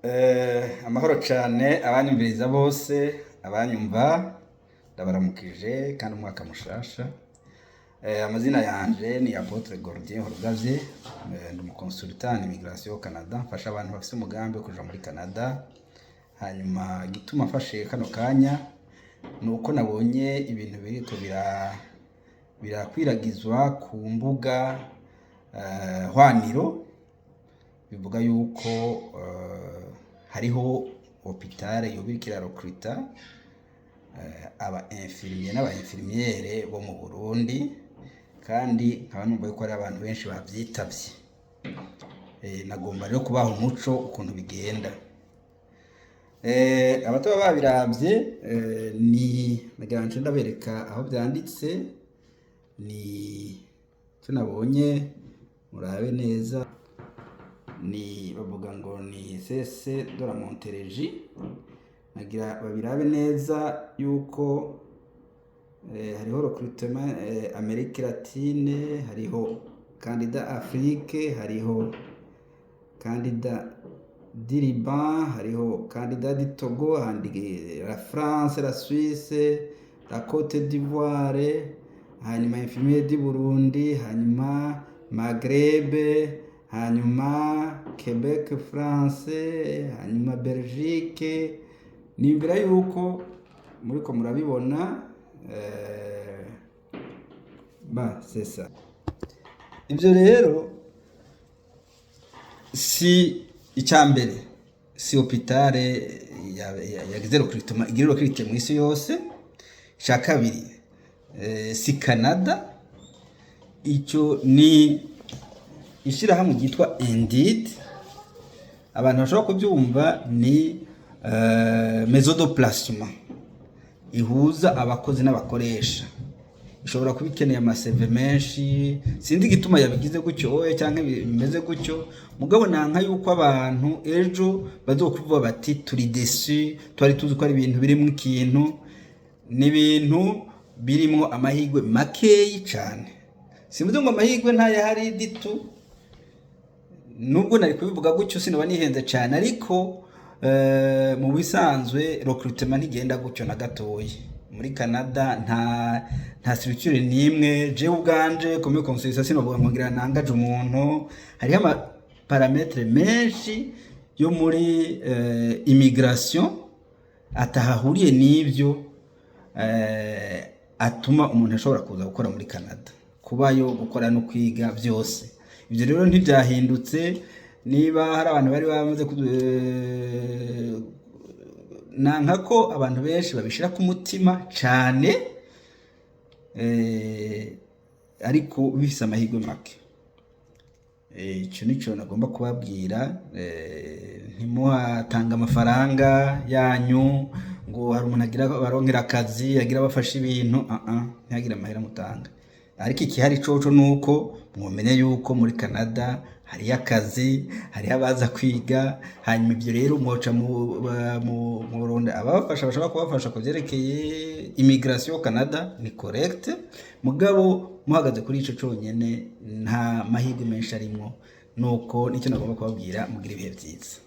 Amahoro cane abanyumviriza bose, abanyumva ndabaramukije kandi umwaka mushasha. Amazina yanje ni Apotre Gordien Horugavye, ndi umu consultant en immigration au Canada, mfasha abantu bafise umugambi wo kuja muri Canada. Hanyuma igituma mfashe kano kanya ni uko nabonye ibintu biriko birakwiragizwa ku mbuga hwaniro, bivuga yuko hariho hôpital yoba iriko irarecruta aba infirmier n'aba infirmière bo mu Burundi, kandi nkaba numva yuko hari abantu benshi bavyitavye. Nagomba rero kubaha umuco ukuntu bigenda. Abataba babiravye, ni nagira nce ndabereka aho vyanditse, ni ico nabonye, murabe neza, ni bavuga ngo ni CC de la Montérégie. Nagira babirabe neza yuko hariho recrutement Amérique latine, hariho candidat Afrique, hariho candidat du Liban, hariho candidat du Togo, handi la France, la Suisse, la Côte d'Ivoire, hanyuma infirmier du Burundi, hanyuma Maghreb, hanyuma Quebec France, hanyuma Belgique. Nimbira yuko muriko murabibona, ba c'est ça. Ivyo rero si icya mbere, si hôpital yagize recrutement, igira recrutement mw'isi yose. Icya kabiri, si Canada, icyo ni ishirahamwe ryitwa Indeed. Abantu bashobora kubyumva ni maison de placement ihuza abakozi n'abakoresha. Ishobora kuba ikeneye ama CV menshi, sinzi igituma yabigize gutyo oya cyangwa bimeze gutyo. Mugabo nanka yuko abantu ejo bazokuvuga bati: "Turi déçus, twari tuzi ko ari ibintu birimo ikintu." Ni ibintu birimo amahirwe makeyi cyane. Simvuze ngo amahirwe ntayahari ditu, nubwo nari kubivuga gutyo sinaba nihenze cyane, ariko mu bisanzwe recrutement ntigenda gutyo na gatoya muri Canada. Nta structure n'imwe. Jewe ubwanje comme consultant sinovuga ngo ngira nangaje umuntu. Hariho ama paramètres menshi yo muri immigration atahahuriye n'ibyo, atuma umuntu ashobora kuza gukora muri Canada, kubayo, gukora no kwiga byose. Ibyo rero ntibyahindutse. Niba hari abantu bari bamaze nanka ko abantu benshi babishira ku mutima cyane, ariko bifise amahirwe make. Ico nico nagomba kubabwira. Ntimuhatange amafaranga yanyu ngo hari umuntu agira baronkera akazi, agira bafashe ibintu. Ah ah, ntihagire amahera mutanga. Ariko ikihari coco nuko mwomenye yuko muri Canada hariyo akazi, hariho abaza kwiga. Hanyuma ibyo rero mwoca mu Burundi ababafasha bashobora kubafasha ku vyerekeye immigration Canada, ni correct. Mugabo muhagaze kuri ico conyene, nta mahirwe menshi arimwo. Nuko nicyo nagomba kubabwira. Mugira ibihe vyiza.